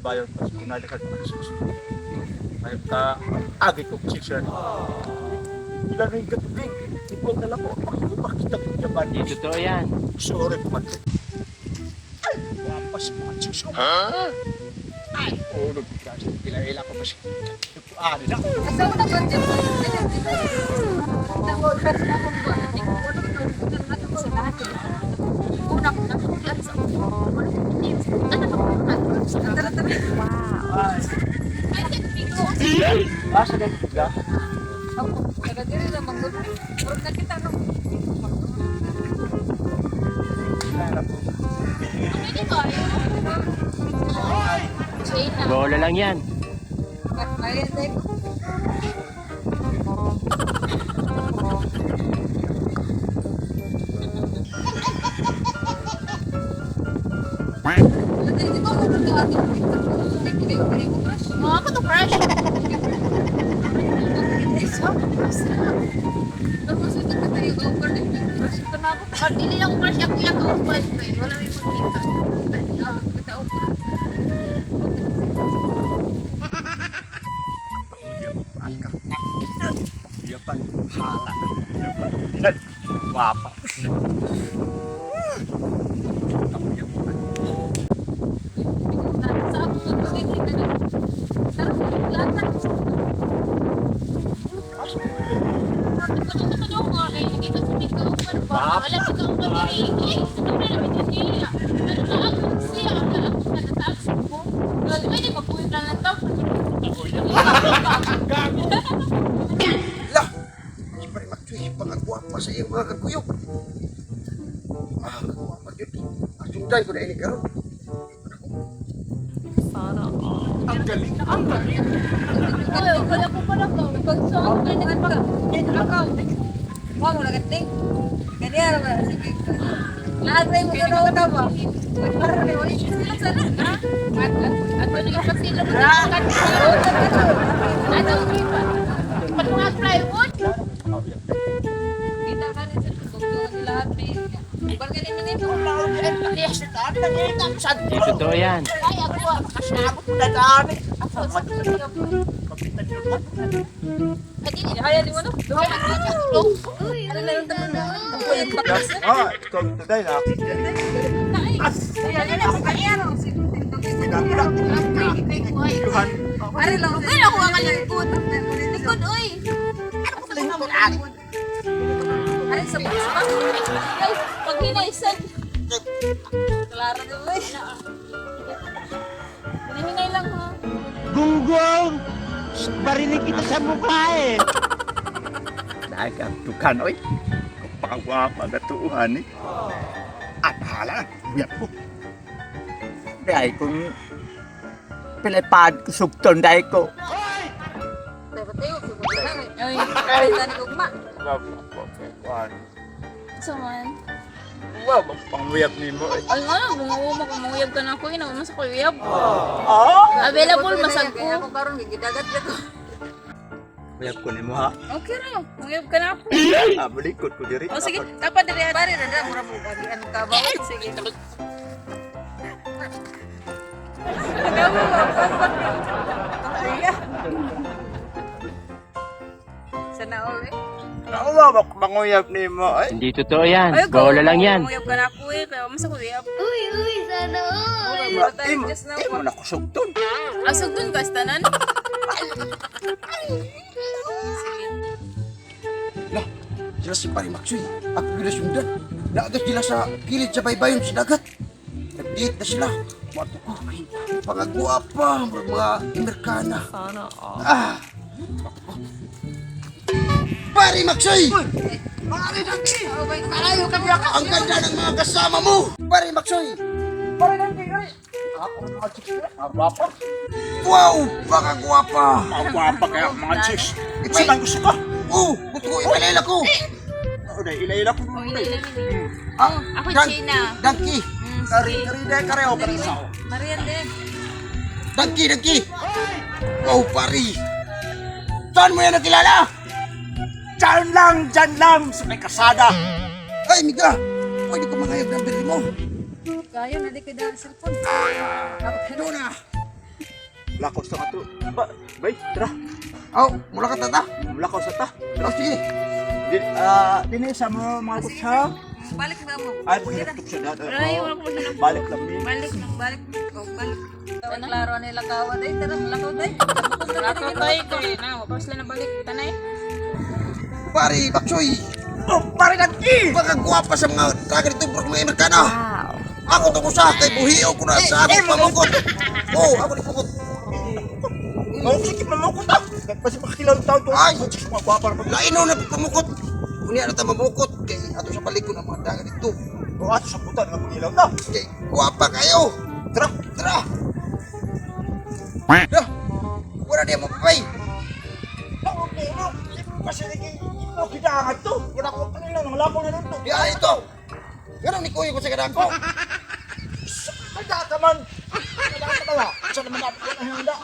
Baybayon pas kunay ka ay ka agi ko sir. Ilan rin katubig. Ikaw na lang ko. Makita ko niya ba? Hindi totoo yan. Sorry po man. Ay, wapas mga chicks ko. Ay, oh, nagkas. Pila-ila ko pa siya. Ah, nila. Ay, asa na bigla? Kaya po. Bola lang yan. Mga ko to crush. Dili lang ko crush ako lang ako boyfriend. Wala may magkita. Iya pa. Hala. Iya pa. Ilan. Wapa. La! Si Pare Macchoy, pangagwapa sa iyong mga kaguyok. Ah, kagwapa yun. Asundan ko na ini karon. Ang galing. Ang galing. Hindi totoo yan. Ay, ako. Kasabot mo na daan eh. Ah, ikaw today na. Yuhan. Wala ko ang likod. Likod, oy. Ay, sa bus. Ay, pag hinaysan. Klaro di ba? Hinahinay lang ha. Gunggong! Barinig kita sa mukha eh! Dahil ka tukan oy. Pangwapa na tuuhan eh. At hala, uyap ko. Dahil kung pilipad ko sugton dahil ko. Ay, ay, tani ugma. So man. Wow, panguyap ni mo eh. Ay nga, bungo mo kung manguyab ka na ako, ina mo sa kuyab. Ah! Available masag Kaya ko. ako karon gigidagat na ko. Uyap ko ni mo ha. Okay ra, manguyab ka na ako. Ah, balikod ko diri. O sige, dapat diri. Pare na na mura mo agian ka ba? Sige. Sana all eh. Nauwa ba manguyap ni mo eh. Hindi totoo yan. Bola lang yan. Manguyab ka na ako eh, kaya mo sa kuyab. Uy, uy, sana all. Mura tayo just now. Imo na ko sugton. Asog dun ka tanan. La, sila si Pare Macchoy. Ako gila sundan. Naagas sila sa kilid sa baybayon sa dagat. Nag-date na sila. Mato ko. Pangagwapa, mga Amerikana. Ah! Pare Macchoy! Pare Macchoy! Ang ganda ng mga kasama mo! Pare Macchoy! Pare lang kay kare. Ako mga chicks. Ang gwapa. Wow! Pangagwapa! Ang gwapa kaya mga chicks. Saan ang gusto ka? Oh! Gusto ko ipalela ko! Oh, dahil ila-ila ko. Ah, Ako China. Donkey! Kari, kari, dahil kare o kare sao. Marian din. Donkey! Donkey! Wow, pare! Saan mo yan nakilala? Diyan lang sa may kasada. Ay, miga! Pwede ko mangayag ng bili mo. Kayo na di ko dahil cellphone. Doon na! Lakaw sa kato. Ba, bay, tara. Aw, mula ka tata. Lakaw sa ta. Oh, sige. Di, ah, dinhi sa mga mga kutsa. Balik na mo. Ay, paghinaptok siya dati. Ay, wala ko mahinap. Balik lang mi. Balik lang. Balik. Oh, balik. Ang klaro nila kawa day, tara lakaw day. Ako tayo kay na, wa pa sila nabalik tanay. Pare, Baksoy. Oh, pare lagi. Baka gwapa sa mga dagat dito, bro, mga Amerikano. Ako to ko sa kay buhiyo ko na sa akong pamukot. Oh, ako ni pukot. Oh, sige mamukot ah. Kasi makakilaw tao to. Ay! Sige, mga gwapa ra pa. Laino na pamukot. Unya na ta mamukot kay ato sa balikon ang mga dagat dito. Oh, ato sa puta nga magilaw ta. Kay gwapa kayo. Tara. Tara. Dah. Wala dia mo papay. Oh, no. Kasi lagi mo kidangat to. Wala ko panilaw nang lapo na nito. Di ay ito. Ganun ni kuya ko sa kadako. Kada ka man. Kada ka ba? Sa naman ako ang handa.